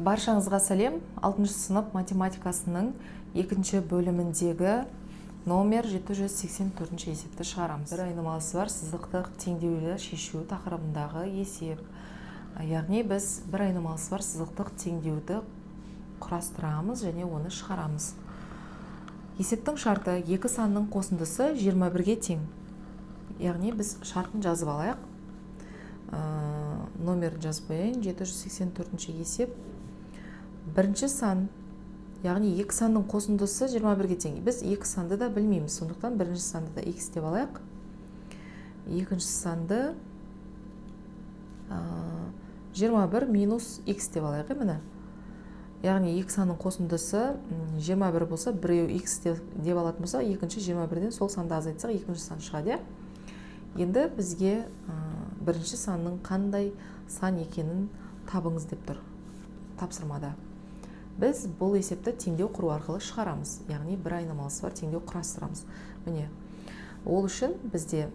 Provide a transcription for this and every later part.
Баршаңызға сәлем! 6 сынып математикасының екінші бөліміндегі номер 784 есепті шығарамыз. Бір айнымалысы бар сызықтық теңдеулі шешу тақырыбындағы есеп. Яғни біз бір айнымалысы бар сызықтық теңдеуді құрастырамыз және оны шығарамыз. Есептің шарты: екі санның қосындысы 21-ге тең. Яғни біз шартын жазып алайық. Номерін жазып қояйын: 784 есеп. Бірінші сан, яғни екі санның қосындысы 21-ге тең. Біз екі санды да білмейміз, сондықтан бірінші санды да x деп алайық, екінші санды 21 минус x деп алайық. Міне, яғни екі санның қосындысы 21 болса, біреу x деп алатын болсақ, екінші 21-ден сол санды азайтсақ, екінші сан шығады, иә. Енді бізге бірінші санның қандай сан екенін табыңыз деп тұр тапсырмада. Біз бұл есепті теңдеу құру арқылы шығарамыз, яғни бір айнымалысы бар теңдеу құрастырамыз. Міне, ол үшін бізде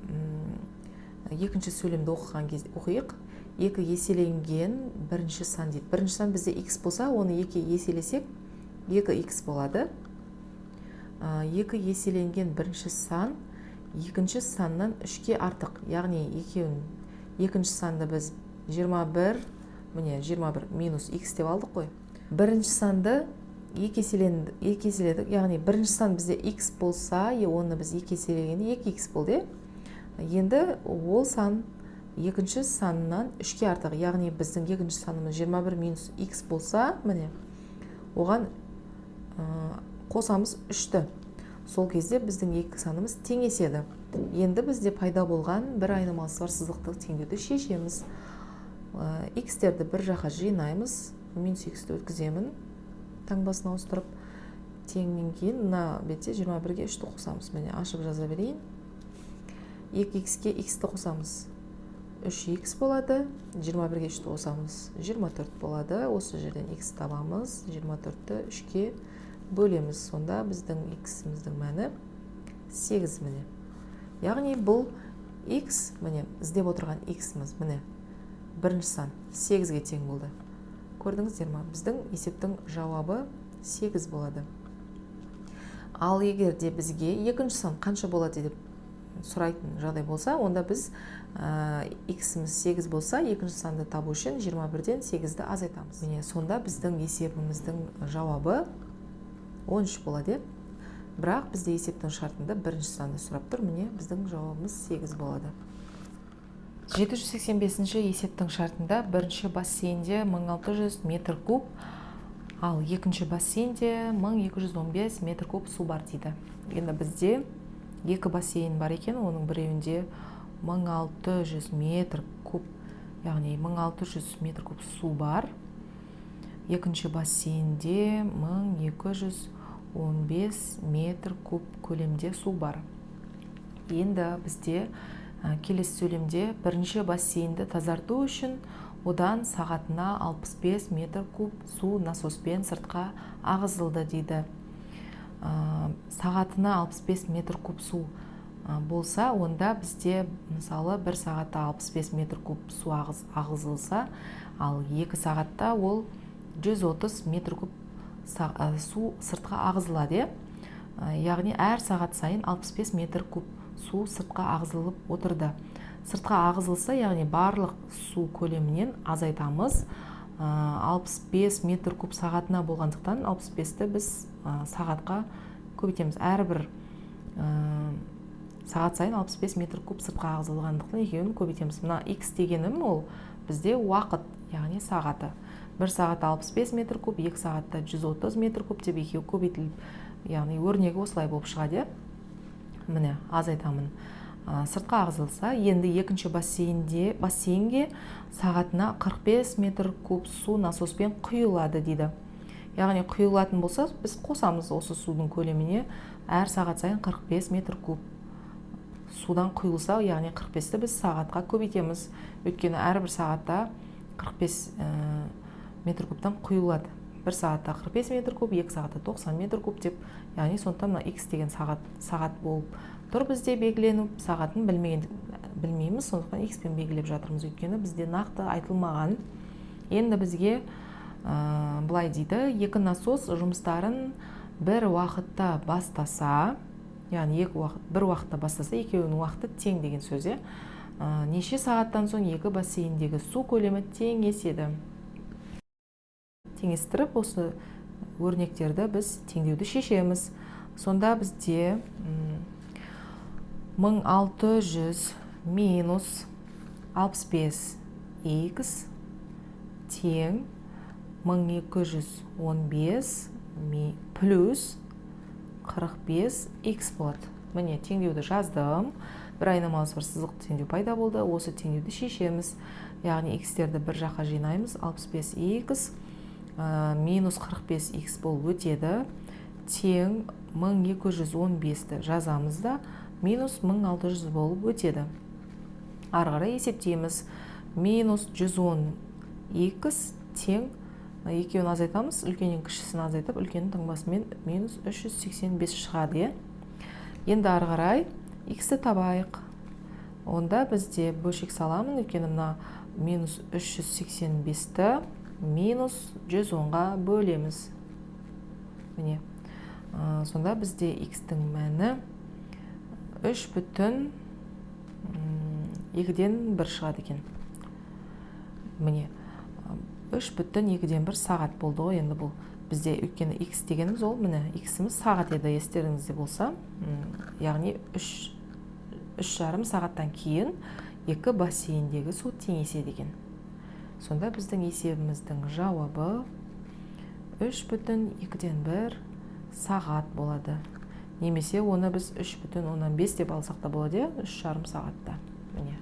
екінші сөйлемді оқыған кезде оқиық. Екі еселенген бірінші сан дейді. Бірінші сан бізде x болса, оны екі еселесек, 2x болады. Екі еселенген бірінші сан екінші саннан үшке артық, яғни екеуін, екінші санды біз 21, міне, 21 минус x деп алдық қой. Бірінші санды екі еселедік, яғни бірінші сан бізде x болса, оны біз екі еселегенде 2x болды, иә. Енді ол сан екінші саннан үшке артық, яғни біздің екінші санымыз 21 минус x болса, міне, оған қосамыз үшті. Сол кезде біздің екі санымыз теңеседі. Енді бізде пайда болған бір айнымалысы бар сызықтық теңдеуді шешеміз. X-терді бір жаққа жинаймыз, минус x-ті өткіземін таңбасын ауыстырып. Теңнен кейін мына бетте 21-ге 3-ті қосамыз. Міне, ашып жаза берейін. 2x-ке x-ті қосамыз, 3x болады. 21-ге 3-ті қосамыз, 24 болады. Осы жерден x табамыз. 24-ті 3-ке бөлеміз, сонда біздің x-іміздің мәні 8. Міне, яғни бұл x, міне, іздеп отырған x-іміз, міне, бірінші сан 8-ге тең болды. Көрдіңіздер ма? Біздің есептің жауабы 8 болады. Ал егер де бізге екінші сан қанша болады деп сұрайтын жағдай болса, онда біз x-іміз 8 болса, екінші санды табу үшін 21-ден 8-ді азайтамыз. Міне, сонда біздің есебіміздің жауабы 13 болады, иә. Бірақ бізде есептің шартында бірінші санды сұрап тұр. Міне, біздің жауабымыз 8 болады. 785 есептің шартында бірінші бассейнде 1600 метр куб, ал екінші бассейнде 1215 метр куб су бар дейді. Енді бізде екі бассейн бар екен. Оның біреуінде 1600 метр куб, яғни 1600 метр куб су бар, екінші бассейнде 1215 метр куб көлемде су бар. Енді бізде келесі сөйлемде бірінші бассейнді тазарту үшін одан сағатына 65 метр куб су насоспен сыртқа ағызылды дейді. Сағатына 65 метр куб су болса, онда бізде, мысалы, бір сағатта 65 метр куб су ағызылса, ал 2 сағатта ол 130 метр куб су сыртқа ағызылады, иә. Яғни әр сағат сайын 65 метр куб су сыртқа ағызылып отырды. Сыртқа ағызылса, яғни барлық су көлемінен азайтамыз. 65 метр куб сағатына болғандықтан, 65-ті біз сағатқа көбейтеміз. Әрбір сағат сайын 65 метр куб сыртқа ағызылғандықтан, екеуін көбейтеміз. Мына x дегенім ол бізде уақыт, яғни сағаты. Бір сағатта 65 метр куб, 2 сағатта 130 метр куб деп екеуі көбейтіліп, яғни өрнегі осылай болып шығады, иә. Міне, азайтамын. Сыртқа ағызылса, енді екінші бассейнге сағатына 45 метр куб су насоспен құйылады дейді. Яғни құйылатын болса, біз қосамыз осы судың көлеміне. Әр сағат сайын 45 метр куб судан құйылса, яғни 45-ті біз сағатқа көбейтеміз, өйткені әрбір сағатта 45 метр кубтан құйылады. Бір сағатта 45 метр куб, 2 сағатта 90 метр куб деп. Яғни сондықтан мына x деген сағат, сағат болып тұр бізде белгіленіп. Сағатын білмейміз, сондықтан x пен белгілеп жатырмыз, өйткені бізде нақты айтылмаған. Енді бізге Былай дейді: екі насос жұмыстарын бір уақытта бастаса, яғни екі уақыт бір уақытта бастаса, екеуінің уақыты тең деген сөз, иә. Неше сағаттан соң екі бассейндегі су көлемі теңеседі? Теңестіріп, осы өрнектерді біз теңдеуді шешеміз. Сонда бізде 1600 минус 65 х тең 1215 плюс 45 х болады. Міне, теңдеуді жаздым. Бір айнымалысы бар сызық теңдеу пайда болды. Осы теңдеуді шешеміз, яғни х-терді бір жаққа жинаймыз. 65 х минус 45 х болып өтеді, тең 1215-ті жазамыз да, минус 1600 болып өтеді. Ары қарай есептейміз. Минус 110 х тең, екеуін азайтамыз, үлкеннен кішісін азайтып, үлкеннің таңбасымен минус 385 шығады, иә. Енді ары қарай х-ті табайық. Онда бізде бөлшек саламын, өйткені мына минус 385-ті минус 110-ға бөлеміз. Міне, сонда бізде х-тің мәні 3 бүтін 2-ден 1 шығады екен. Міне, 3,2 сағат болды ғой енді бұл бізде, өйткені x дегеніміз ол, міне, x-іміз сағат еді, естеріңізде болса. Яғни 3,5 сағаттан кейін екі бассейндегі су теңеседі екен. Сонда біздің есебіміздің жауабы 3,2 сағат болады немесе оны біз 3,5 деп алсақ та болады, иә, 3,5 сағатта. Міне,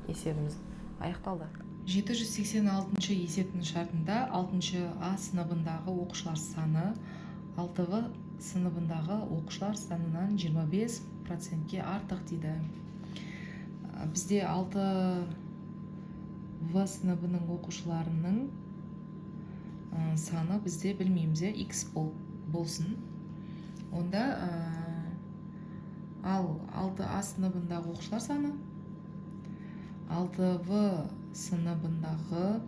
есебіміз аяқталды. 786 есептің шартында 6 А сыныбындағы оқушылар саны 6 В сыныбындағы оқушылар санынан 25%-ке артық дейді. Бізде 6 В сыныбының оқушыларының саны бізде білмейміз, иә, x болсын онда. Ал 6 А сыныбындағы оқушылар саны 6 В сыныбындағы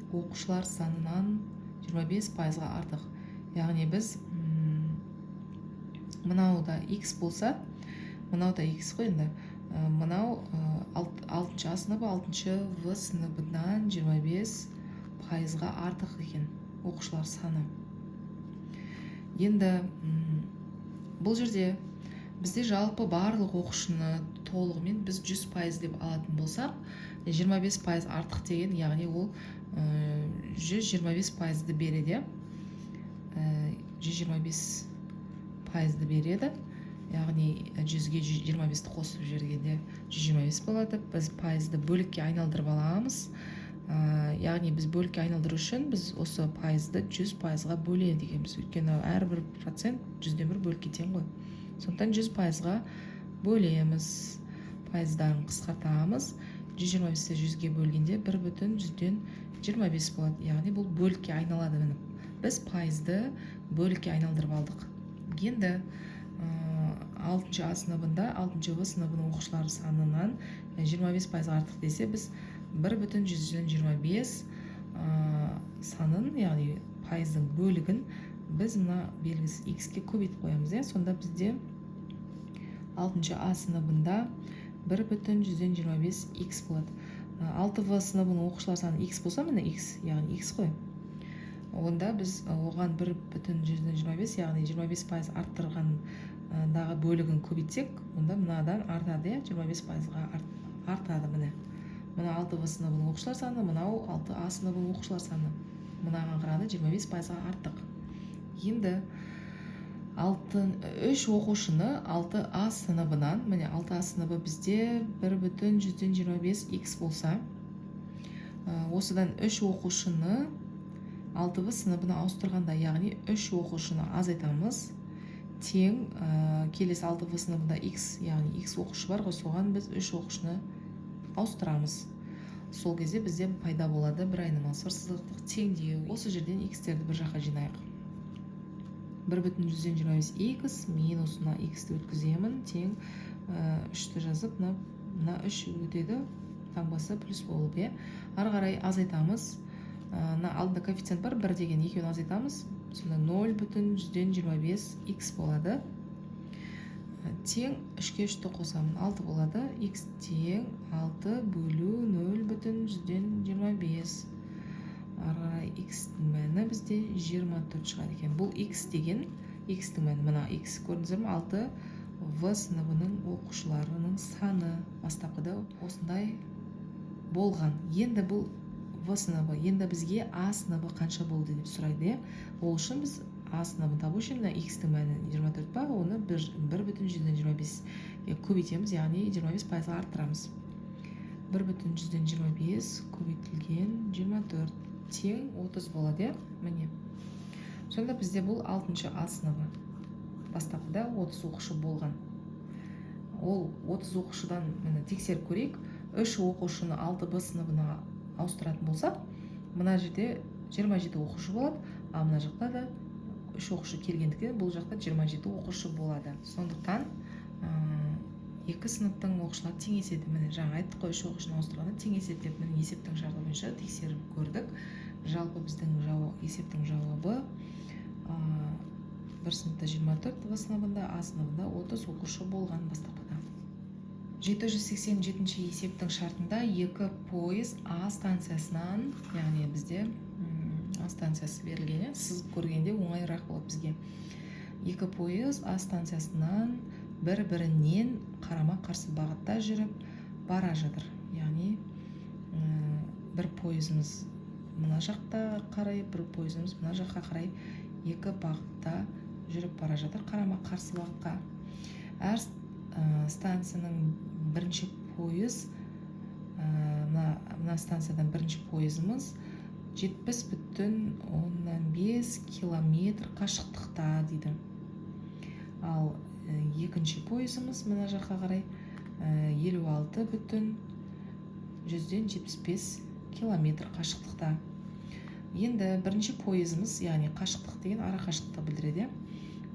оқушылар санынан 25%-ға артық. Яғни біз мынау да x болса, мынау да x қой енді. Мынау алтыншы А сыныбы алтыншы В сыныбынан 25%-ға артық екен оқушылар саны. Енді бұл жерде бізде жалпы барлық оқушыны толығымен біз 100% деп алатын болсақ, 25% артық деген, яғни ол 125%-ды береді, иә, 125%-ды береді. Яғни 100-ге 25-ті қосып жібергенде 125 болады. Біз пайызды бөлікке айналдырып аламыз. Яғни біз бөлікке айналдыру үшін біз осы пайызды 100%-ға бөледі екенбіз, өйткені әрбір процент 1/100 бөлікке тең ғой. Сондықтан 100%-ға бөлеміз, пайыздарын қысқартамыз. 125-ті 100-ге бөлгенде 1,25 болады. Яғни бұл бөлікке айналады. Міне, біз пайызды бөлікке айналдырып алдық. Енді алтыншы А сыныбында алтыншы В сыныбының оқушылары санынан 25%-ға артық десе, біз 1,25 санын, яғни пайыздың бөлігін біз мына белгісіз x-ке көбейтіп қоямыз, иә. Сонда бізде алтыншы А сыныбында 1,25 x болады. Алты В сыныбының оқушылар саны x болса, міне, x, яғни x қой, онда біз оған 1,25, яғни 25% арттырғандағы бөлігін көбейтсек, онда мынадан артады, иә, 25%-ға артады. Міне, мына алты В сыныбының оқушылар саны, мынау алты А сыныбының оқушылар саны, мынаған қарағанда 25%-ға артық. Енді алты, үш оқушыны алты А сыныбынан, міне, алты А сыныбы бізде 1,25 x болса, осыдан үш оқушыны алты В сыныбына ауыстырғанда, яғни үш оқушыны азайтамыз, тең келесі алты В сыныбында x, яғни x оқушы бар ғой, соған біз үш оқушыны ауыстырамыз. Сол кезде бізде пайда болады бір айнымалысы бар сызықтық теңдеу. Осы жерден x-терді бір жаққа жинайық. 1,25 x минус мына x-ті өткіземін, тең үшті жазып, мына үш өтеді, таңбасы плюс болып, иә. Ары қарай азайтамыз. Мына алдында коэффициент бар, 1 деген, екеуін азайтамыз, сонда 0,25 х болады. Тең 3-ке 3-ті қосамын, 6 болады. Х тең 6 бөлу 0,25. Ары қарай х-тің мәні бізде 24 шығады екен. Бұл х деген, х-тің мәні мына х, көрдіңіздер ме? 6 В сыныбының оқушыларының саны бастапқыда осындай болған. Енді бұл В сыныбы. Енді бізге А сыныбы қанша болды деп сұрайды, иә. Ол үшін біз А сыныбын табу үшін мына х-тің мәні 24 па, оны 1,25-ке көбейтеміз, яғни 25%-ға арттырамыз. 1,25 көбейтілген 24 тең 30 болады, иә. Міне, сонда бізде бұл алтыншы А сыныбы, бастапқыда 30 оқушы болған. Ол 30 оқушыдан, міне, тексеріп көрейік, үш оқушыны 6 Б сыныбына ауыстыратын болсақ, мына жерде 27 оқушы болады. Ал мына жақта да үш оқушы келгендіктен, бұл жақта 27 оқушы болады. Сондықтан екі сыныптың оқушылары теңеседі. Міне, жаңа айттық қой, үш оқушыны ауыстырғанда теңеседі деп. Міне, есептің шарты бойынша тексеріп көрдік. Жалпы біздің есептің жауабы: бір сыныпта 24, В сыныбында, А сыныбында 30 оқушы болған бастапқыда. 787-ші есептің шартында екі пойыз А станциясынан, яғни бізде А станциясы берілген, иә, сызып көргенде оңайырақ болады бізге. Екі пойыз А станциясынан бір бірінен қарама қарсы бағытта жүріп бара жатыр. Яғни бір пойызымыз мына жақта қарай, бір пойызымыз мына жаққа қарай, екі бағытта жүріп бара жатыр, қарама қарсы бағытқа. Әр станцияның бірінші пойыз, мына станциядан бірінші пойызымыз 70,5 километр қашықтықта дейді. Ал екінші пойызымыз мына жаққа қарай 56,75 километр қашықтықта. Енді бірінші пойызымыз, яғни қашықтық деген ара қашықтықты білдіреді, иә.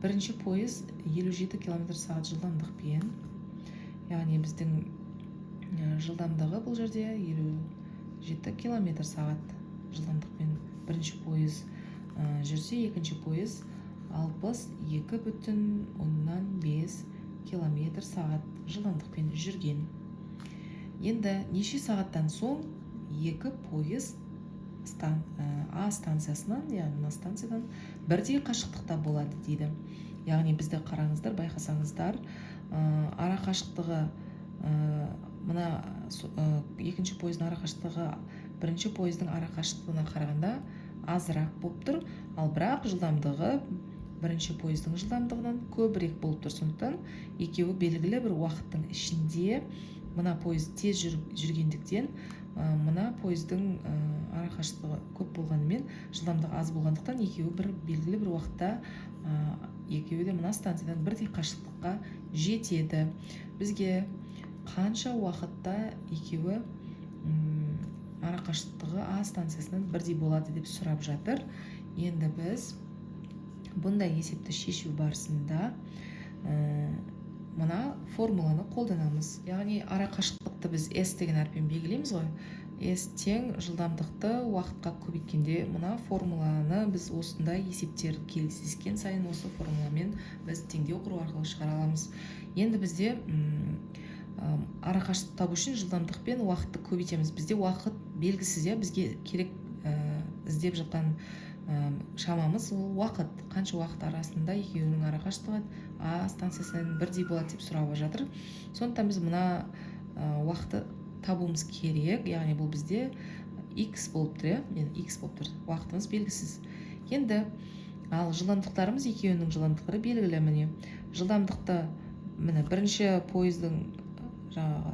Бірінші пойыз 57 километр сағат жылдамдықпен, яғни біздің жылдамдығы бұл жерде 57 километр сағат жылдамдықпен бірінші пойыз жүрсе, екінші пойыз 62,5 километр сағат жылдамдықпен жүрген. Енді неше сағаттан соң екі пойыз А станциясынан, яғни мына станциядан бірдей қашықтықта болады дейді. Яғни бізді, қараңыздар, байқасаңыздар, ара қашықтығы, мына екінші пойыздың ара қашықтығы бірінші пойыздың ара қашықтығына қарағанда азырақ болып тұр. Ал бірақ жылдамдығы бірінші пойыздың жылдамдығынан көбірек болып тұр. Сондықтан екеуі белгілі бір уақыттың ішінде мына пойыз тез жүргендіктен, мына пойыздың ара қашықтығы көп болғанымен, жылдамдығы аз болғандықтан, екеуі бір белгілі бір уақытта екеуі де мына станциядан бірдей қашықтыққа жетеді. Бізге қанша уақытта екеуі ара қашықтығы А станциясынан бірдей болады деп сұрап жатыр. Енді біз бұндай есепті шешу барысында мына формуланы қолданамыз. Яғни ара қашықтықты біз s деген әріппен белгілейміз ғой. S тең жылдамдықты уақытқа көбейткенде, мына формуланы біз осындай есептер кездескен сайын осы формуламен біз теңдеу құру арқылы шығара аламыз. Енді бізде ара қашықтықты табу үшін жылдамдық пен уақытты көбейтеміз. Бізде уақыт белгісіз, иә. Бізге керек, іздеп жатқан шамамыз ол уақыт. Қанша уақыт арасында екеуінің ара қашықтығы А станциясынан бірдей болады деп сұрап жатыр. Сондықтан біз мына уақытты табуымыз керек. Яғни бұл бізде x болып тұр, иә, енді x болып тұр, уақытымыз белгісіз. Енді ал жылдамдықтарымыз, екеуінің жылдамдықтары белгілі. Міне, жылдамдықты, міне, бірінші пойыздың жаңағы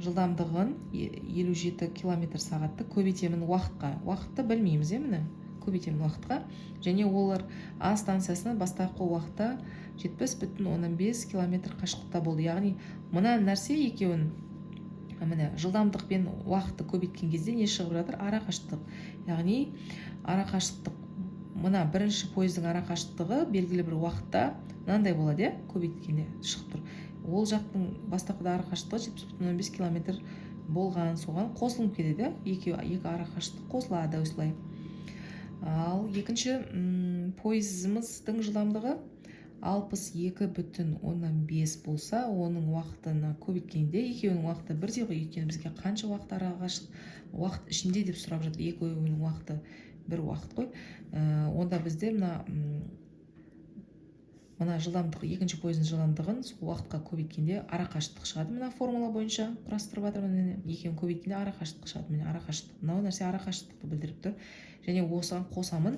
жылдамдығын 57 километр сағатты көбейтемін уақытқа. Уақытты білмейміз, иә. Міне, көбейтемін уақытқа. Және олар А станциясынан бастапқы уақытта 70,5 километр қашықтықта болды. Яғни мына нәрсе екеуін, міне, жылдамдық пен уақытты көбейткен кезде не шығып жатыр? Ара қашықтық. Яғни ара қашықтық, мына бірінші пойыздың ара қашықтығы белгілі бір уақытта мынандай болады, иә, көбейткенде шығып тұр. Ол жақтың бастапқыда ара қашықтығы 70,5 километр болған, соған қосылып кетеді. Екі арақашықтық қосылады осылай. Ал екінші пойызымыздың жылдамдығы 62,5 болса, оның уақытына көбейткенде екеуінің уақыты бірдей ғой, өйткені бізге қанша уақыт арақашық уақыт ішінде деп сұрап жатыр. Екеуінің уақыты бір уақыт қой. Онда бізде мына жылдамдық, екінші пойыздың жылдамдығын сол уақытқа көбейткенде арақашықтық шығады. Мына формула бойынша құрастырып жатырмын. Міне, екеуін көбейткенде арақашықтық шығады. Міне, арақашықтық, мынау нәрсе арақашықтықты білдіріп тұр. Және осыған қосамын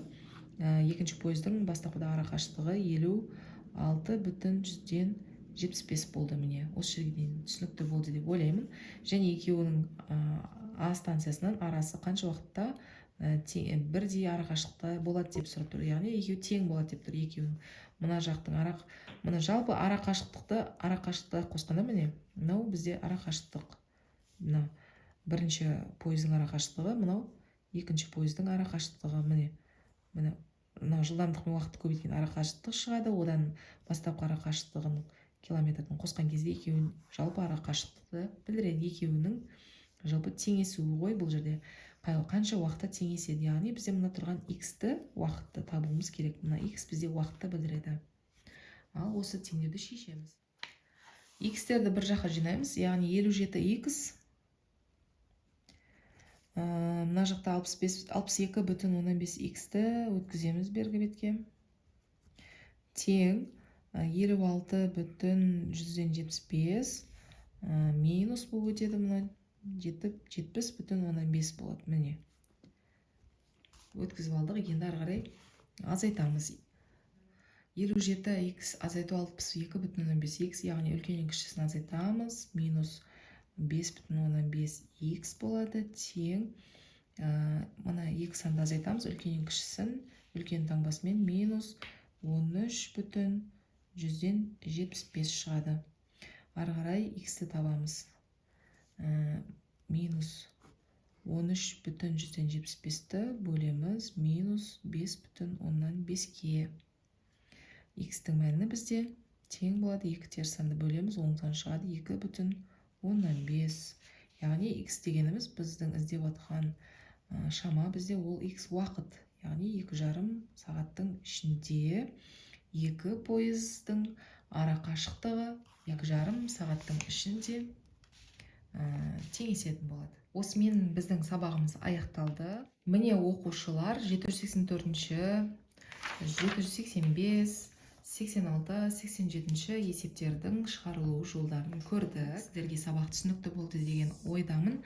екінші пойыздың бастапқыда арақашықтығы 56,75 болды. Міне, осы жерге дейін түсінікті болды деп ойлаймын. Және екеуінің А станциясынан арасы қанша уақытта бірдей арақашықтықта болады деп сұрап тұр, яғни екеуі тең болады деп тұр. Екеуінің мына жақтың ара, мына жалпы арақашықтықты қосқанда, міне, мынау бізде арақашықтық, мына бірінші пойыздың арақашықтығы, мынау екінші пойыздың арақашықтығы. Міне, мынау жылдамдық пен уақытты көбейткен арақашықтық шығады. Одан бастапқы арақашықтығын километрдің қосқан кезде екеуін жалпы арақашықтықты білдіреді. Екеуінің жалпы теңесуі ғой бұл жерде, қанша уақытта теңеседі. Яғни бізде мына тұрған x-ті, уақытты табуымыз керек. Мына x бізде уақытты білдіреді. Ал осы теңдеуді шешеміз. X-терді бір жаққа жинаймыз, яғни 57 x, мына жақта 65, 62,5 x-ті өткіземіз бергі бетке, тең 56,75 минус болып өтеді, мына 70,5 болады. Міне, өткізіп алдық. Енді ары қарай азайтамыз. 57 х азайту 62,5 х, яғни үлкеннен кішісін азайтамыз, минус 5,5 х болады, тең мына екі санды азайтамыз, үлкеннен кішісін, үлкен таңбасымен минус 13,75 шығады. Ары қарай х-ті табамыз. Минус 13,75-ті бөлеміз минус 5,5-ке. Х-тің мәні бізде тең болады, екі теріс санды бөлеміз, оң сан шығады, 2,5. Яғни х дегеніміз, біздің іздеп жатқан шама бізде ол х уақыт, яғни 2,5 сағаттың ішінде екі пойыздың ара қашықтығы 2,5 сағаттың ішінде теңесетін болады. Осымен біздің сабағымыз аяқталды. Міне, оқушылар, 784-ші, 785, 86, 87 есептердің шығарылу жолдарын көрдік. Сіздерге сабақ түсінікті болды деген ойдамын.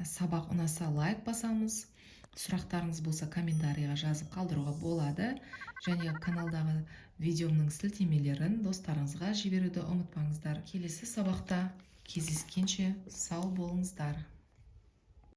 Сабақ ұнаса, лайк басамыз. Сұрақтарыңыз болса, комментарийға жазып қалдыруға болады. Және каналдағы видеомның сілтемелерін достарыңызға жіберуді ұмытпаңыздар. Келесі сабақта кездескенше сау болыңыздар.